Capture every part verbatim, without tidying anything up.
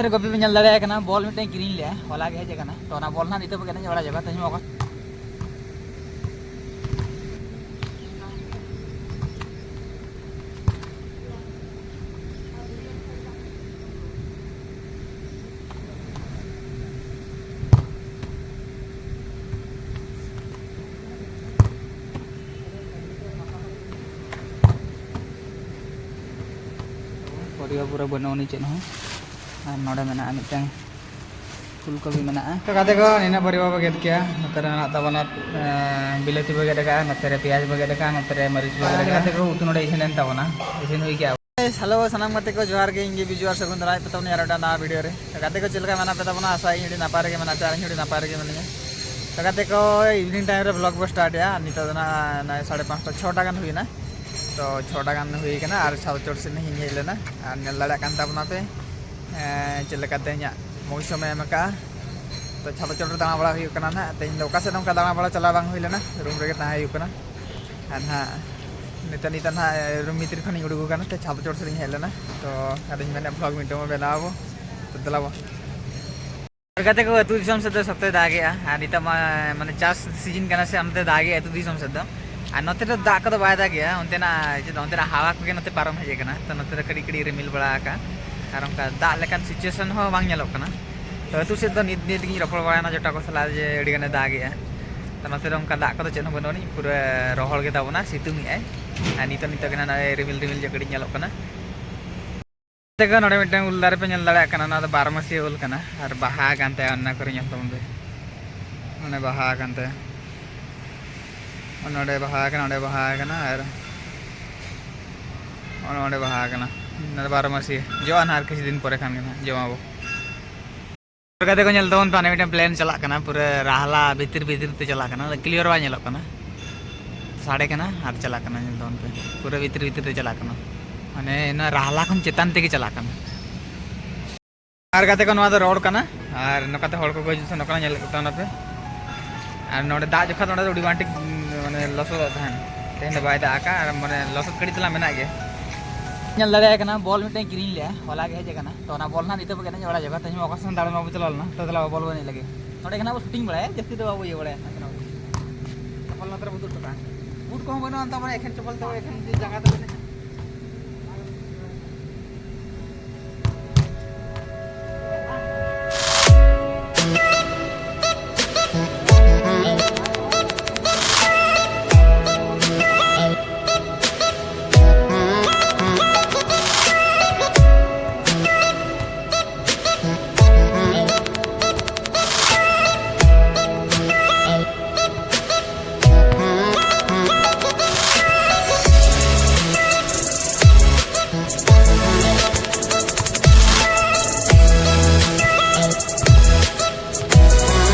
ᱜᱚᱯᱤ ᱯᱮ ᱧᱮᱞ ᱫᱟᱲᱮᱭᱟᱭ ᱠᱟᱱᱟ, ᱵᱚᱞ ᱢᱤᱫᱴᱟᱝ ᱠᱤᱨᱤᱧ ᱞᱮᱜᱼᱟ, ᱦᱚᱞᱟ ᱜᱮ ᱦᱮᱡ ᱟᱠᱟᱱᱟ᱾ ᱛᱚ ᱚᱱᱟ ᱵᱚᱞ ᱱᱟᱦᱟᱜ ᱱᱤᱛᱚᱜ ᱵᱚ ᱮᱱᱮᱡ ᱵᱟᱲᱟ ᱧᱚᱜᱟ᱾ ᱛᱮᱦᱮᱧ ᱢᱟ ᱚᱠᱟ ᱯᱚᱨᱤᱵᱟ ᱯᱩᱨᱟᱹ ᱵᱟᱹᱱᱩᱜ ᱟᱹᱱᱤᱡ ᱪᱮᱫ ᱦᱚᱸ᱾ ᱟᱨ ᱱᱚᱰᱮ ᱢᱮᱱᱟᱜᱼᱟ ᱢᱤᱫᱴᱟᱝ ᱯᱷᱩᱞ ᱠᱚᱯᱤ ᱢᱮᱱᱟᱜᱼᱟ᱾ ᱛᱚ ᱜᱟᱛᱮ ᱠᱚ, ᱱᱤᱱᱟᱹ ᱯᱚᱨᱤᱵᱟ ᱵᱚ ᱜᱮᱫ ᱠᱮᱜᱼᱟ᱾ ᱱᱚᱛᱮ ᱨᱮ ᱢᱮᱱᱟᱜ ᱛᱟᱵᱚᱱᱟ, ᱮᱸ, ᱵᱤᱞᱟᱹᱛᱤ ᱵᱚ ᱜᱮᱫ ᱟᱠᱟᱫᱼᱟ, ᱱᱚᱛᱮ ᱨᱮ ᱯᱮᱸᱭᱟᱡᱽ ᱵᱚ ᱜᱮᱫ ᱟᱠᱟᱫᱼᱟ, ᱱᱚᱛᱮ ᱨᱮ ᱢᱟᱹᱨᱤᱪ ᱵᱚ ᱜᱮᱫ ᱟᱠᱟᱫᱼᱟ᱾ ᱜᱟᱛᱮ ᱠᱚ, ᱩᱛᱩ ᱱᱚᱰᱮ ᱤᱥᱤᱱ ᱮᱱ ᱛᱟᱵᱚᱱᱟ, ᱤᱥᱤᱱ ᱦᱩᱭ ᱠᱮᱜᱼᱟ᱾ ᱦᱮᱞᱳ ᱥᱟᱱᱟᱢ ᱜᱟᱛᱮ ᱠᱚ, ᱡᱚᱦᱟᱨ ᱜᱮ᱾ ᱤᱧ ᱜᱮ ᱵᱤᱡᱩ ᱟᱨ ᱥᱟᱹᱜᱩᱱ ᱫᱟᱨᱟᱢ ᱯᱮ ᱛᱟᱵᱚᱱᱟ ᱟᱨ ᱢᱤᱫᱴᱟᱝ ᱱᱟᱣᱟ ᱵᱷᱤᱰᱤᱭᱳ ᱨᱮ᱾ ᱛᱚ ᱜᱟᱛᱮ ᱠᱚ, ᱪᱮᱫ ᱞᱮᱠᱟ ᱢᱮᱱᱟᱜ ᱯᱮ ᱛᱟᱵᱚᱱᱟ? ᱟᱥᱟᱭᱟᱹᱧ ᱟᱹᱰᱤ ᱱᱟᱯᱟᱭ ᱨᱮᱜᱮ ᱢᱮᱱᱟᱜ ᱯᱮᱭᱟ, ᱟᱨ ᱤᱧ ᱦᱚᱸ ᱟᱹᱰᱤ ᱱᱟᱯᱟᱭ ᱨᱮᱜᱮ ᱢᱤᱱᱟᱹᱧᱟ᱾ ᱛᱚ ᱜᱟᱛᱮ ᱠᱚ, ᱤᱵᱷᱤᱱᱤᱝ ᱴᱟᱭᱤᱢ ᱨᱮ ᱵᱷᱞᱚᱜ ᱵᱚ ᱥᱴᱟᱨᱴ ᱮᱜᱼᱟ᱾ ᱱᱤᱛᱚᱜ ᱫᱚ ᱱᱟᱜ ᱱᱚᱜᱼᱚᱭ ᱥᱟᱲᱮ ᱯᱟᱸᱪᱴᱟ, ᱪᱷᱚᱴᱟ ᱜᱟᱱ ᱦᱩᱭᱱᱟ᱾ ᱛᱚ ᱪᱷᱚᱴᱟ ᱜᱟᱱ ᱦᱩᱭ ᱠᱟᱱᱟ ᱟᱨ ᱪᱷᱟᱫᱽ ᱪᱚᱴ ᱥᱮᱫ ᱤᱧ ᱦᱮᱡ ᱞᱮᱱᱟ᱾ ᱟᱨ ᱧᱮᱞ ᱫᱟᱲᱮᱭᱟᱜ ᱠᱟᱱ ᱛᱟᱵᱚᱱᱟ ᱯᱮ, ᱮᱸ, ᱪᱮᱫ ᱞᱮᱠᱟ ᱛᱮᱦᱮᱧᱟᱜ ᱢᱚᱣᱥᱚᱢᱮ ᱮᱢ ᱟᱠᱟᱜᱼᱟ᱾ ᱛᱚ ᱪᱷᱟᱫᱽ ᱪᱚᱴ ᱨᱮ ᱫᱟᱬᱟ ᱵᱟᱲᱟ ᱦᱩᱭᱩᱜ ᱠᱟᱱᱟ ᱱᱟᱜ᱾ ᱛᱮᱦᱮᱧ ᱫᱚ ᱚᱠᱟ ᱥᱮᱫ ᱦᱚᱸ ᱚᱱᱠᱟ ᱫᱟᱬᱟ ᱵᱟᱲᱟ ᱪᱟᱞᱟᱣ ᱵᱟᱝ ᱦᱩᱭ ᱞᱮᱱᱟ, ᱨᱩᱢ ᱨᱮᱜᱮ ᱛᱟᱦᱮᱸ ᱦᱩᱭᱩᱜ ᱠᱟᱱᱟ᱾ ᱟᱨ ᱱᱟᱜ ᱱᱤᱛᱚᱜ, ᱱᱤᱛᱚᱜ ᱱᱟᱜ ᱨᱩᱢ ᱵᱷᱤᱛᱤᱨ ᱠᱷᱚᱱᱤᱧ ᱩᱰᱩᱠ ᱟᱠᱟᱱᱟ, ᱛᱚ ᱪᱷᱟᱫᱽ ᱪᱚᱴ ᱥᱮᱫ ᱤᱧ ᱦᱮᱡ ᱞᱮᱱᱟ᱾ ᱛᱚ ᱟᱫᱚᱧ ᱢᱮᱱᱮᱫ ᱵᱷᱞᱚᱜ ᱢᱤᱫᱴᱟᱝ ᱵᱚᱱ ᱵᱮᱱᱟᱣ ᱟᱵᱚ᱾ ᱛᱚ ᱫᱮᱞᱟ ᱵᱚ᱾ ᱟᱨ ᱜᱟᱛᱮ ᱠᱚ, ᱟᱹᱛᱩ ᱫᱤᱥᱚᱢ ᱥᱮᱫ ᱫᱚ ᱥᱚᱠᱛᱚᱭ ᱫᱟᱜᱮᱜᱼᱟ, ᱟᱨ ᱱᱤᱛᱚᱜ ᱢᱟ ᱢᱟᱱᱮ ᱪᱟᱥ ᱥᱤᱡᱤᱱ ᱠᱟᱱᱟ ᱥᱮ, ᱚᱱᱛᱮ ᱫᱟᱜᱮᱜᱼᱟ ᱟᱹᱛᱩ ᱫᱤᱥᱚᱢ ᱥᱮᱫ ᱫᱚ᱾ ᱟᱨ ᱱᱚᱛᱮ ᱫᱚ ᱫᱟᱜ ᱠᱚᱫᱚ ᱵᱟᱭ ᱫᱟᱜᱮᱜᱼᱟ, ᱚᱱᱛᱮᱱᱟᱜ ᱪᱮᱫ, ᱚᱱᱛᱮᱱᱟᱜ ᱦᱟᱣᱟ ᱠᱚᱜᱮ ᱱᱚᱛᱮ ᱯᱟᱨᱚᱢ ᱦᱮᱡ ᱟᱠᱟᱱᱟ᱾ ᱛᱚ ᱱᱚᱛᱮ ᱫᱚ ᱠᱟᱹᱴᱤᱡ ᱠᱟᱹᱴᱤᱡ ᱨᱤᱢᱤᱞ ᱵᱟᱲᱟ ᱟᱠᱟᱜᱼᱟ, ᱟᱨ ᱚᱱᱠᱟ ᱫᱟᱜ ᱞᱮᱠᱟᱱ ᱥᱤᱪᱩᱭᱮᱥᱚᱱ ᱦᱚᱸ ᱵᱟᱝ ᱧᱮᱞᱚᱜ ᱠᱟᱱᱟ᱾ ᱛᱚ ᱟᱹᱛᱩ ᱥᱮᱫ ᱫᱚ ᱱᱤᱛ, ᱱᱤᱛ ᱜᱤᱧ ᱨᱚᱯᱚᱲ ᱵᱟᱲᱟᱭᱮᱱᱟ ᱡᱚᱴᱟ ᱠᱚ ᱥᱟᱞᱟᱜ ᱡᱮ ᱟᱹᱰᱤ ᱜᱟᱱᱮ ᱫᱟᱜᱮᱜᱼᱟ᱾ ᱛᱚ ᱱᱚᱛᱮ ᱫᱚ ᱚᱱᱠᱟ ᱫᱟᱜ ᱠᱚᱫᱚ ᱪᱮᱫ ᱦᱚᱸ ᱵᱟᱹᱱᱩᱜ ᱟᱹᱱᱤᱡ, ᱯᱩᱨᱟᱹ ᱨᱚᱦᱚᱲ ᱜᱮ ᱛᱟᱵᱚᱱᱟ, ᱥᱤᱛᱩᱝ ᱮᱜᱼᱟᱭ᱾ ᱟᱨ ᱱᱤᱛᱚᱜ, ᱱᱤᱛᱚᱜ ᱜᱮ ᱱᱟᱜ ᱱᱚᱜᱼᱚᱭ ᱨᱤᱢᱤᱞ ᱨᱤᱢᱤᱞ ᱧᱚᱜ ᱠᱟᱹᱴᱤᱡ ᱧᱮᱞᱚᱜ ᱠᱟᱱᱟ᱾ ᱛᱮᱜᱮ ᱱᱚᱰᱮ ᱢᱤᱫᱴᱟᱝ ᱩᱞ ᱫᱟᱨᱮ ᱯᱮ ᱧᱮᱞ ᱫᱟᱲᱮᱭᱟᱜ ᱠᱟᱱᱟ, ᱚᱱᱟ ᱫᱚ ᱵᱟᱨᱚ ᱢᱟᱹᱥᱤᱭᱟᱹ ᱩᱞ ᱠᱟᱱᱟ ᱟᱨ ᱵᱟᱦᱟ ᱟᱠᱟᱱ ᱛᱟᱭᱟ᱾ ᱚᱱᱟ ᱠᱚᱨᱮ ᱧᱮᱞ ᱛᱟᱵᱚᱱ ᱯᱮ, ᱚᱱᱮ ᱵᱟᱦᱟ ᱟᱠᱟᱱ ᱛᱟᱭᱟ᱾ ᱱᱚᱰᱮ ᱵᱟᱦᱟ ᱟᱠᱟᱱᱟ, ᱚᱸᱰᱮ ᱵᱟᱦᱟ ᱟᱠᱟᱱᱟ, ᱟᱨ ᱚᱱᱮ ᱚᱸᱰᱮ ᱵᱟᱦᱟ ᱟᱠᱟᱱᱟ᱾ ᱚᱱᱟ ᱫᱚ ᱵᱟᱨᱚ ᱢᱟᱹᱥᱤᱭᱟᱹ ᱡᱚᱜᱼᱟ ᱱᱟᱦᱟᱜ, ᱟᱨ ᱠᱤᱪᱷᱩ ᱫᱤᱱ ᱯᱚᱨᱮ ᱠᱷᱟᱱ ᱜᱮ ᱱᱟᱦᱟᱜ ᱡᱚᱢ ᱟᱵᱚ᱾ ᱜᱟᱛᱮ ᱠᱚ, ᱧᱮᱞ ᱛᱟᱵᱚᱱ ᱯᱮ, ᱦᱟᱱᱮ ᱢᱤᱫᱴᱮᱱ ᱯᱞᱮᱱ ᱪᱟᱞᱟᱜ ᱠᱟᱱᱟ, ᱯᱩᱨᱟᱹ ᱨᱟᱦᱞᱟ ᱵᱷᱤᱛᱤᱨ ᱵᱷᱤᱛᱤᱨ ᱛᱮ ᱪᱟᱞᱟᱜ ᱠᱟᱱᱟ, ᱠᱞᱤᱭᱟᱨ ᱵᱟᱭ ᱧᱮᱞᱚᱜ ᱠᱟᱱᱟ, ᱥᱟᱰᱮ ᱠᱟᱱᱟ ᱟᱨ ᱪᱟᱞᱟᱜ ᱠᱟᱱᱟ᱾ ᱧᱮᱞ ᱛᱟᱵᱚᱱ ᱯᱮ, ᱯᱩᱨᱟᱹ ᱵᱷᱤᱛᱤᱨ ᱵᱷᱤᱛᱤᱨ ᱛᱮ ᱪᱟᱞᱟᱜ ᱠᱟᱱᱟ, ᱢᱟᱱᱮ ᱚᱱᱟ ᱨᱟᱦᱞᱟ ᱠᱷᱚᱱ ᱪᱮᱛᱟᱱ ᱛᱮᱜᱮ ᱪᱟᱞᱟᱜ ᱠᱟᱱᱟ᱾ ᱟᱨ ᱜᱟᱛᱮ ᱠᱚ, ᱱᱚᱣᱟ ᱫᱚ ᱨᱳᱰ ᱠᱟᱱᱟ, ᱟᱨ ᱱᱚᱝᱠᱟᱛᱮ ᱦᱚᱲ ᱠᱚᱠᱚ ᱦᱤᱡᱩᱜ ᱥᱮ ᱱᱚᱝᱠᱟ ᱧᱮᱞ ᱠᱚ ᱛᱟᱵᱚᱱᱟ ᱯᱮ᱾ ᱟᱨ ᱱᱚᱰᱮ ᱫᱟᱜ ᱡᱚᱠᱷᱟᱡ ᱱᱚᱰᱮ ᱫᱚ ᱟᱹᱰᱤ ᱵᱟᱝ ᱴᱷᱤᱠ, ᱢᱟᱱᱮ ᱞᱚᱥᱚᱫᱚᱜ ᱛᱟᱦᱮᱱ᱾ ᱛᱮᱦᱮᱧ ᱫᱚ ᱵᱟᱭ ᱫᱟᱜ ᱟᱠᱟᱫ, ᱟᱨ ᱢᱟᱱᱮ ᱞᱚᱥᱚᱫ ᱠᱟᱹᱴᱤᱡ ᱛᱟᱞᱟᱝ ᱢᱮᱱᱟᱜ ᱜᱮᱭᱟ᱾ ᱧᱮᱞ ᱫᱟᱲᱮᱭᱟᱭ ᱠᱟᱱᱟ, ᱵᱚᱞ ᱢᱤᱫᱴᱮᱱ ᱠᱤᱨᱤᱧ ᱞᱮᱜᱼᱟ, ᱦᱚᱞᱟ ᱜᱮ ᱦᱮᱡ ᱟᱠᱟᱱᱟ᱾ ᱛᱚ ᱚᱱᱟ ᱵᱚᱞ ᱱᱟᱦᱟᱜ ᱱᱤᱛᱚᱜ ᱵᱚ ᱮᱱᱮᱡ ᱵᱟᱲᱟ ᱧᱚᱜᱟ᱾ ᱛᱮᱦᱮᱧ ᱢᱟ ᱚᱠᱟ ᱥᱮᱱ ᱫᱟᱬᱟᱱ ᱵᱟᱵᱚ ᱪᱟᱞᱟᱣ ᱞᱮᱱᱟ, ᱛᱚ ᱫᱮᱞᱟ ᱵᱚᱞ ᱵᱚ ᱮᱱᱮᱡ ᱞᱮᱜᱮ᱾ ᱱᱚᱰᱮ ᱜᱮ ᱱᱟᱦᱟᱜ ᱵᱚ ᱥᱩᱴᱤᱝ ᱵᱟᱲᱟᱭᱟ, ᱡᱟᱹᱥᱛᱤ ᱫᱚ ᱵᱟᱵᱚ ᱤᱭᱟᱹ ᱵᱟᱲᱟᱭᱟ᱾ ᱪᱚᱯᱚᱞ ᱱᱚᱛᱮ ᱨᱮ ᱵᱚ ᱛᱩᱫ ᱦᱚᱴᱚ ᱠᱟᱜᱼᱟ᱾ ᱵᱩᱴ ᱠᱚᱦᱚᱸ ᱵᱟᱹᱱᱩᱜᱼᱟ ᱛᱟᱵᱚᱱᱟ, ᱮᱠᱷᱮᱱ ᱪᱚᱯᱚᱞ ᱛᱮ ᱮᱠᱷᱮᱱ ᱡᱟᱸᱜᱟ ᱛᱮᱵᱚ ᱮᱱᱮᱡᱼᱟ᱾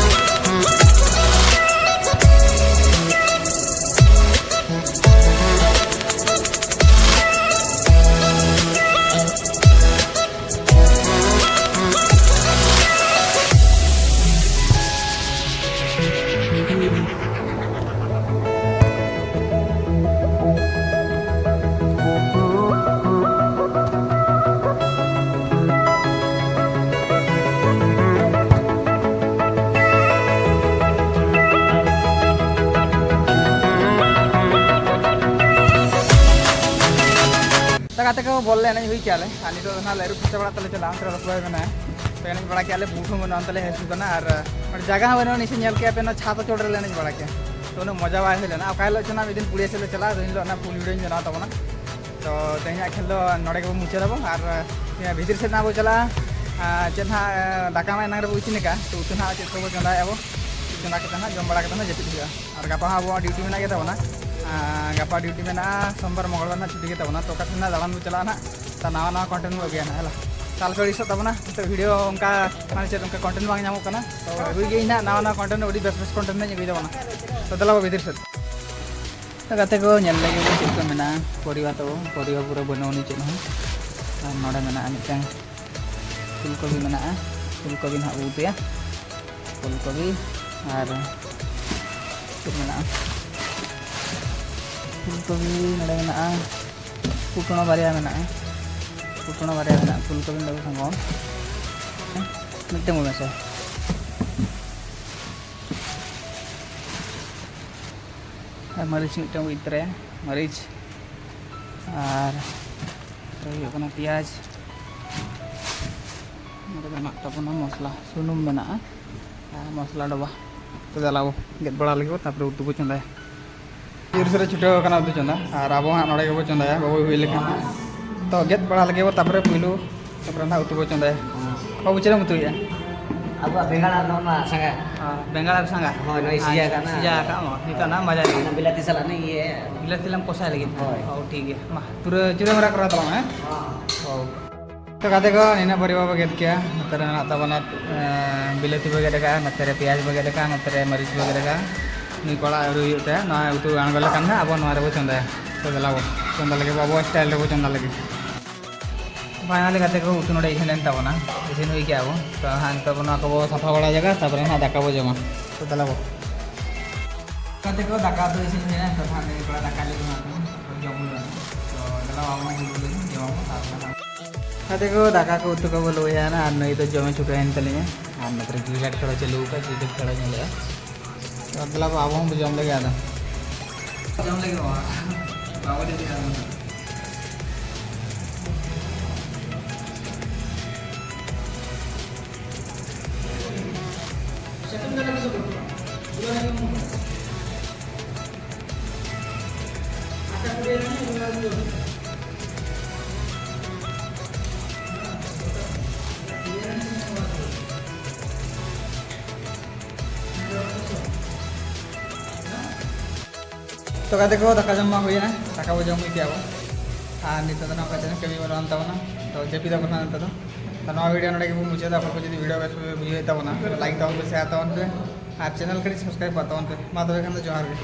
ᱛᱟ ᱜᱟᱛᱮ ᱠᱚ, ᱵᱚᱞ ᱞᱮ ᱮᱱᱮᱡ ᱦᱩᱭ ᱠᱮᱜᱼᱟ ᱞᱮ, ᱟᱨ ᱱᱤᱛᱚᱜ ᱫᱚ ᱱᱟᱦᱟᱜ ᱞᱮ ᱟᱹᱨᱩᱵ ᱯᱷᱟᱨᱪᱟ ᱵᱟᱲᱟᱜ ᱛᱮᱞᱮ ᱪᱟᱞᱟᱜᱼᱟ᱾ ᱚᱱᱛᱮ ᱨᱮ ᱵᱟᱯᱞᱟ ᱢᱮᱱᱟᱭᱟ, ᱛᱚ ᱮᱱᱮᱡ ᱵᱟᱲᱟ ᱠᱮᱜᱼᱟ ᱞᱮ, ᱵᱩᱴ ᱦᱚᱸ ᱵᱟᱹᱱᱩᱜᱼᱟ, ᱚᱱᱛᱮ ᱞᱮ ᱦᱮᱡ ᱠᱟᱱᱟ᱾ ᱟᱨ ᱚᱸᱰᱮ ᱡᱟᱭᱜᱟ ᱦᱚᱸ ᱵᱟᱹᱱᱩᱜᱼᱟ, ᱱᱤᱥᱮ ᱧᱮᱞ ᱠᱮᱜᱼᱟ ᱯᱮ, ᱚᱱᱟ ᱪᱷᱟᱛ ᱪᱚᱴ ᱨᱮᱞᱮ ᱮᱱᱮᱡ ᱵᱟᱲᱟ ᱠᱮᱜᱼᱟ, ᱛᱚ ᱩᱱᱟᱹᱜ ᱢᱚᱡᱟ ᱵᱟᱭ ᱦᱩᱭ ᱞᱮᱱᱟ᱾ ᱚᱠᱟ ᱦᱤᱞᱳᱜ ᱪᱚ ᱱᱟᱦᱟᱜ ᱢᱤᱫ ᱫᱤᱱ ᱯᱩᱲᱤᱭᱟᱹ ᱥᱮᱫ ᱞᱮ ᱪᱟᱞᱟᱜᱼᱟ, ᱩᱱ ᱦᱤᱞᱳᱜ ᱚᱱᱟ ᱯᱩᱞ ᱵᱷᱤᱰᱤᱭᱳᱧ ᱵᱮᱱᱟᱣ ᱛᱟᱵᱚᱱᱟ᱾ ᱛᱚ ᱛᱮᱦᱮᱧᱟᱜ ᱠᱷᱮᱞ ᱫᱚ ᱱᱚᱰᱮ ᱜᱮᱵᱚ ᱢᱩᱪᱟᱹᱫᱟᱵᱚᱱ, ᱟᱨ ᱱᱤᱭᱟᱹ ᱵᱷᱤᱛᱤᱨ ᱥᱮᱫ ᱱᱟᱦᱟᱜ ᱵᱚ ᱪᱟᱞᱟᱜᱼᱟ᱾ ᱟᱨ ᱪᱮᱫ ᱱᱟᱦᱟᱜ, ᱮ, ᱫᱟᱠᱟ ᱢᱟ ᱮᱱᱟᱝ ᱨᱮᱵᱚ ᱤᱥᱤᱱ ᱟᱠᱟᱫ, ᱛᱚ ᱩᱛᱩ ᱱᱟᱦᱟᱜ ᱪᱮᱫ ᱠᱚᱵᱚ ᱪᱚᱸᱫᱟᱭᱟ ᱟᱵᱚ, ᱪᱚᱸᱫᱟ ᱠᱟᱛᱮ ᱱᱟᱦᱟᱜ ᱡᱚᱢ ᱵᱟᱲᱟ ᱠᱟᱛᱮ ᱱᱟᱦᱟᱜ ᱡᱟᱹᱯᱤᱫ ᱦᱩᱭᱩᱜᱼᱟ᱾ ᱟᱨ ᱜᱟᱯᱟ ᱦᱚᱸ ᱟᱵᱚᱣᱟᱜ ᱰᱤᱭᱩᱴᱤ ᱢᱮᱱᱟᱜ ᱜᱮ ᱛᱟᱵᱚᱱᱟ᱾ ᱟᱨ ᱜᱟᱯᱟ ᱰᱤᱭᱩᱴᱤ ᱢᱮᱱᱟᱜᱼᱟ, ᱥᱳᱢᱵᱟᱨ ᱢᱚᱝᱜᱚᱞᱵᱟᱨ ᱱᱟᱦᱟᱜ ᱪᱷᱩᱴᱤ ᱜᱮ ᱛᱟᱵᱚᱱᱟ᱾ ᱛᱚ ᱚᱠᱟ ᱥᱮᱫ ᱱᱟᱦᱟᱜ ᱫᱟᱬᱟᱱ ᱵᱚ ᱪᱟᱞᱟᱜᱼᱟ ᱱᱟᱦᱟᱜ, ᱛᱚ ᱱᱟᱣᱟ ᱱᱟᱣᱟ ᱠᱚᱱᱴᱮᱱᱴ ᱵᱚ ᱟᱹᱜᱩᱭᱟ ᱱᱟᱦᱟᱜ, ᱦᱮᱞᱟ᱾ ᱛᱚ ᱟᱞᱚ ᱯᱮ ᱟᱹᱲᱤᱥᱚᱜ ᱛᱟᱵᱚᱱᱟ, ᱱᱤᱛᱚᱜ ᱵᱷᱤᱰᱤᱭᱳ ᱚᱱᱠᱟ ᱢᱟᱱᱮ ᱪᱮᱫ ᱚᱱᱠᱟ ᱠᱚᱱᱴᱮᱱᱴ ᱵᱟᱝ ᱧᱟᱢᱚᱜ ᱠᱟᱱᱟ᱾ ᱛᱚ ᱟᱹᱜᱩᱭ ᱜᱮ ᱤᱧ ᱱᱟᱦᱟᱜ ᱱᱟᱣᱟ ᱱᱟᱣᱟ ᱠᱚᱱᱴᱮᱱᱴ, ᱟᱹᱰᱤ ᱵᱮᱥ ᱵᱮᱥ ᱠᱚᱱᱴᱮᱱᱴ ᱤᱧ ᱟᱹᱜᱩᱭ ᱛᱟᱵᱚᱱᱟ᱾ ᱛᱚ ᱫᱮᱞᱟ ᱵᱚ ᱵᱷᱤᱛᱤᱨ ᱥᱮᱫ᱾ ᱛᱚ ᱜᱟᱛᱮ ᱠᱚ, ᱧᱮᱞ ᱞᱮᱜᱮ ᱵᱚ ᱪᱮᱫ ᱠᱚ ᱢᱮᱱᱟᱜᱼᱟ᱾ ᱯᱚᱨᱤᱵᱟ ᱛᱟᱵᱚ, ᱯᱚᱨᱤᱵᱟ ᱯᱩᱨᱟᱹ ᱵᱟᱹᱱᱩᱜ ᱟᱹᱱᱤᱡ ᱪᱮᱫ ᱦᱚᱸ᱾ ᱟᱨ ᱱᱚᱰᱮ ᱢᱮᱱᱟᱜᱼᱟ ᱢᱤᱫᱴᱟᱝ ᱯᱷᱩᱞᱠᱚᱵᱤ ᱢᱮᱱᱟᱜᱼᱟ, ᱯᱷᱩᱞᱠᱚᱵᱤ ᱱᱟᱦᱟᱜ ᱵᱚ ᱩᱛᱩᱭᱟ᱾ ᱯᱷᱩᱞᱠᱚᱵᱤ ᱟᱨ ᱪᱮᱫ ᱢᱮᱱᱟᱜᱼᱟ, ᱯᱷᱩᱞᱠᱚᱵᱤ ᱱᱚᱰᱮ ᱢᱮᱱᱟᱜᱼᱟ, ᱠᱩᱴᱩᱬᱟ ᱵᱟᱨᱭᱟ ᱢᱮᱱᱟᱜᱼᱟ, ᱠᱩᱴᱩᱬᱟ ᱵᱟᱨᱭᱟ ᱢᱮᱱᱟᱜᱼᱟ, ᱯᱷᱩᱞ ᱠᱚᱵᱤ ᱞᱟᱹᱜᱤᱫ ᱥᱚᱸᱜᱚᱢ ᱢᱤᱫᱴᱟᱝ ᱢᱮᱥᱟ᱾ ᱟᱨ ᱢᱟᱹᱨᱤᱪ ᱢᱤᱫᱴᱟᱝ ᱵᱚ ᱤᱫ ᱛᱚᱨᱟᱭᱟ, ᱢᱟᱹᱨᱤᱪ᱾ ᱟᱨ ᱦᱩᱭᱩᱜ ᱠᱟᱱᱟ ᱯᱮᱸᱭᱟᱡᱽ᱾ ᱱᱚᱰᱮ ᱢᱮᱱᱟᱜ ᱛᱟᱵᱚᱱᱟ ᱢᱚᱥᱞᱟ, ᱥᱩᱱᱩᱢ ᱢᱮᱱᱟᱜᱼᱟ ᱟᱨ ᱢᱚᱥᱞᱟ ᱰᱚᱵᱟ᱾ ᱛᱚ ᱫᱮᱞᱟ ᱵᱚ ᱜᱮᱫ ᱵᱟᱲᱟ ᱞᱟᱹᱜᱤᱫ ᱵᱚ, ᱛᱟᱨᱯᱚᱨᱮ ᱩᱛᱩ ᱵᱚ ᱪᱚᱸᱫᱟᱭᱟ᱾ ᱡᱳᱨ ᱥᱳᱨ ᱮ ᱪᱷᱩᱴᱟᱹᱣ ᱟᱠᱟᱱᱟ ᱩᱛᱩ ᱪᱚᱸᱫᱟ, ᱟᱨ ᱟᱵᱚ ᱦᱟᱸᱜ ᱱᱚᱰᱮ ᱜᱮᱵᱚ ᱪᱚᱸᱫᱟᱭᱟ, ᱵᱟᱵᱚ ᱦᱩᱭ ᱞᱮᱠᱷᱟᱱ ᱦᱟᱸᱜ᱾ ᱛᱚ ᱜᱮᱫ ᱵᱟᱲᱟ ᱞᱮᱜᱮ ᱵᱚ, ᱛᱟᱨᱯᱚᱨᱮ ᱯᱩᱭᱞᱩ, ᱛᱟᱨᱯᱚᱨᱮ ᱱᱟᱦᱟᱜ ᱩᱛᱩ ᱵᱚ ᱪᱚᱸᱫᱟᱭᱟ᱾ ᱵᱟᱵᱩ, ᱪᱮᱫ ᱮᱢ ᱩᱛᱩᱭᱮᱫᱼᱟ? ᱟᱵᱚᱣᱟᱜ ᱵᱮᱸᱜᱟᱲ ᱟᱨ ᱱᱚᱣᱟ ᱥᱟᱸᱜᱟ᱾ ᱟᱨ ᱵᱮᱸᱜᱟᱲ ᱟᱨ ᱥᱟᱸᱜᱟ? ᱦᱳᱭ, ᱱᱚᱜᱼᱚᱭ ᱥᱤᱭᱟ ᱟᱪᱪᱷᱟ, ᱟᱠᱟᱱᱟ᱾ ᱥᱤᱭᱟ ᱟᱠᱟᱫ ᱢᱟ, ᱱᱤᱛᱚᱜ ᱱᱟᱦᱟᱜ ᱵᱷᱟᱡᱟ ᱞᱟᱹᱜᱤᱫ᱾ ᱚᱱᱟ ᱵᱤᱞᱟᱹᱛᱤ ᱥᱟᱞᱟᱜ ᱱᱤᱭᱟᱹ ᱤᱭᱟᱹ᱾ ᱵᱤᱞᱟᱹᱛᱤ ᱞᱟᱝ ᱠᱚᱥᱟᱭ ᱞᱟᱹᱜᱤᱫ᱾ ᱦᱳᱭ᱾ ᱦᱳᱭ, ᱴᱷᱤᱠ ᱜᱮᱭᱟ᱾ ᱢᱟ, ᱯᱩᱨᱟᱹ ᱪᱩᱨᱟᱹ ᱢᱟᱨᱟ ᱠᱚᱨᱟᱣ ᱛᱟᱞᱟᱝ ᱢᱮ, ᱦᱮᱸ? ᱦᱳᱭ᱾ ᱛᱚ ᱜᱟᱛᱮ ᱠᱚ, ᱱᱤᱱᱟᱹᱜ ᱵᱟᱹᱨᱤ ᱵᱟᱵᱚ ᱜᱮᱫ ᱠᱮᱜᱼᱟ᱾ ᱱᱚᱛᱮ ᱨᱮ ᱢᱮᱱᱟᱜ ᱛᱟᱵᱚᱱᱟ, ᱮᱸ, ᱵᱤᱞᱟᱹᱛᱤ ᱵᱚ ᱜᱮᱫ ᱟᱠᱟᱜᱼᱟ, ᱱᱚᱛᱮ ᱨᱮ ᱯᱮᱸᱭᱟᱡᱽ ᱵᱚ ᱜᱮᱫ ᱟᱠᱟᱜᱼᱟ, ᱱᱚᱛᱮ ᱨᱮ ᱢᱟᱹᱨᱤᱪ ᱵᱚ ᱜᱮᱫ ᱟᱠᱟᱜᱼᱟ᱾ ᱱᱩᱭ ᱠᱚᱲᱟ ᱟᱹᱣᱨᱤ ᱦᱩᱭᱩᱜ ᱛᱟᱭᱟ᱾ ᱱᱚᱣᱟ ᱩᱛᱩ ᱟᱬᱜᱚ ᱞᱮᱠᱷᱟᱱ ᱱᱟᱦᱟᱜ ᱟᱵᱚ ᱱᱚᱣᱟ ᱨᱮᱵᱚ ᱪᱚᱸᱫᱟᱭᱟ᱾ ᱛᱚ ᱫᱮᱞᱟ ᱵᱚ ᱪᱚᱸᱫᱟ ᱞᱟᱹᱜᱤᱫ ᱵᱚ, ᱟᱵᱚᱣᱟᱜ style ᱨᱮᱵᱚ ᱪᱚᱸᱫᱟ ᱞᱟᱹᱜᱤᱫ᱾ Finally ᱜᱟᱛᱮ ᱠᱚ, ᱩᱛᱩ ᱱᱚᱰᱮ ᱤᱥᱤᱱ ᱮᱱ ᱛᱟᱵᱚᱱᱟ, ᱤᱥᱤᱱ ᱦᱩᱭ ᱠᱮᱜᱼᱟ ᱵᱚ᱾ ᱛᱚ ᱦᱟᱸᱜ ᱱᱤᱛᱚᱜ ᱵᱚ ᱱᱚᱣᱟ ᱠᱚᱵᱚ ᱥᱟᱯᱷᱟ ᱵᱟᱲᱟ ᱡᱟᱭᱜᱟ, ᱛᱟᱨᱯᱚᱨᱮ ᱱᱟᱦᱟᱜ ᱫᱟᱠᱟ ᱵᱚ ᱡᱚᱢᱟ᱾ ᱛᱚ ᱫᱮᱞᱟ ᱵᱚ᱾ ᱜᱟᱛᱮ ᱠᱚ, ᱫᱟᱠᱟ ᱩᱛᱩ ᱤᱥᱤᱱ ᱦᱩᱭᱱᱟ, ᱱᱤᱛᱚᱜ ᱫᱚ ᱦᱟᱸᱜ ᱱᱩᱭ ᱠᱚᱲᱟ ᱫᱟᱠᱟ ᱞᱟᱹᱜᱤᱫ ᱦᱟᱸᱜ ᱡᱚᱢ ᱦᱩᱭᱩᱜᱼᱟ᱾ ᱛᱚ ᱫᱮᱞᱟ ᱵᱚ, ᱟᱵᱚ ᱦᱚᱸ ᱫᱩᱲᱩᱵ ᱞᱮᱱ ᱡᱚᱢ ᱟᱵᱚ, ᱛᱟᱨᱯᱚᱨᱮ ᱦᱟᱸᱜ᱾ ᱜᱟᱛᱮ ᱠᱚ, ᱫᱟᱠᱟ ᱠᱚ ᱩᱛᱩ ᱠᱚᱵᱚ ᱞᱩᱭᱟ ᱱᱟ, ᱟᱨ ᱱᱩᱭ ᱫᱚ ᱡᱚᱢᱮ ᱪᱷᱩᱴᱟᱹᱣᱮᱱ ᱛᱟᱹᱞᱤᱧᱟ᱾ ᱟᱨ ᱱᱚᱛᱮ ᱨᱮ ᱠᱨᱤᱠᱮᱴ ᱠᱷᱮᱞ ᱪᱟᱹᱞᱩ ᱟᱠᱟᱫ, ᱠᱨᱤᱠᱮᱴ ᱠᱷᱮᱞ ᱧᱮᱞᱮᱜᱼᱟ᱾ ᱛᱚ ᱫᱮᱞᱟ ᱵᱚ, ᱟᱵᱚ ᱦᱚᱸ ᱵᱚ ᱡᱚᱢ ᱞᱮᱜᱮ ᱟᱫᱚ᱾ ᱡᱚᱢ ᱞᱮᱜᱮ ᱵᱚ᱾ ᱵᱟᱵᱚ ᱰᱮᱨᱤᱜᱼᱟ ᱟᱫᱚ᱾ ᱛᱚ ᱜᱟᱛᱮ ᱠᱚ, ᱫᱟᱠᱟ ᱡᱚᱢ ᱢᱟ ᱦᱩᱭᱮᱱᱟ, ᱫᱟᱠᱟ ᱵᱚ ᱡᱚᱢ ᱦᱩᱭ ᱠᱮᱜᱼᱟ ᱵᱚ᱾ ᱟᱨ ᱱᱤᱛᱚᱜ ᱫᱚ ᱱᱚᱝᱠᱟ ᱪᱮᱫ ᱦᱚᱸ ᱠᱟᱹᱢᱤ ᱵᱟᱹᱱᱩᱜᱼᱟ ᱛᱟᱵᱚᱱᱟ, ᱛᱚ ᱡᱟᱹᱯᱤᱫ ᱟᱵᱚᱱ ᱱᱟᱦᱟᱜ ᱱᱤᱛᱚᱜ ᱫᱚ᱾ ᱛᱚ ᱱᱚᱣᱟ video ᱱᱚᱰᱮ ᱜᱮᱵᱚᱱ ᱢᱩᱪᱟᱹᱫᱟ᱾ ᱟᱯᱮ ᱠᱚ ᱡᱩᱫᱤ video ᱵᱮᱥ ᱯᱮ ᱵᱩᱡᱷᱟᱹᱣᱮᱫ ᱛᱟᱵᱚᱱᱟ, like ᱛᱟᱵᱚᱱ ᱯᱮ, share ᱛᱟᱵᱚᱱ ᱯᱮ, ᱟᱨ channel ᱠᱟᱹᱴᱤᱡ subscribe ᱠᱟᱜ ᱛᱟᱵᱚᱱ ᱯᱮ᱾ ᱢᱟ ᱛᱚᱵᱮ ᱠᱷᱟᱱ ᱫᱚ ᱡᱚᱦᱟᱨ ᱜᱮ᱾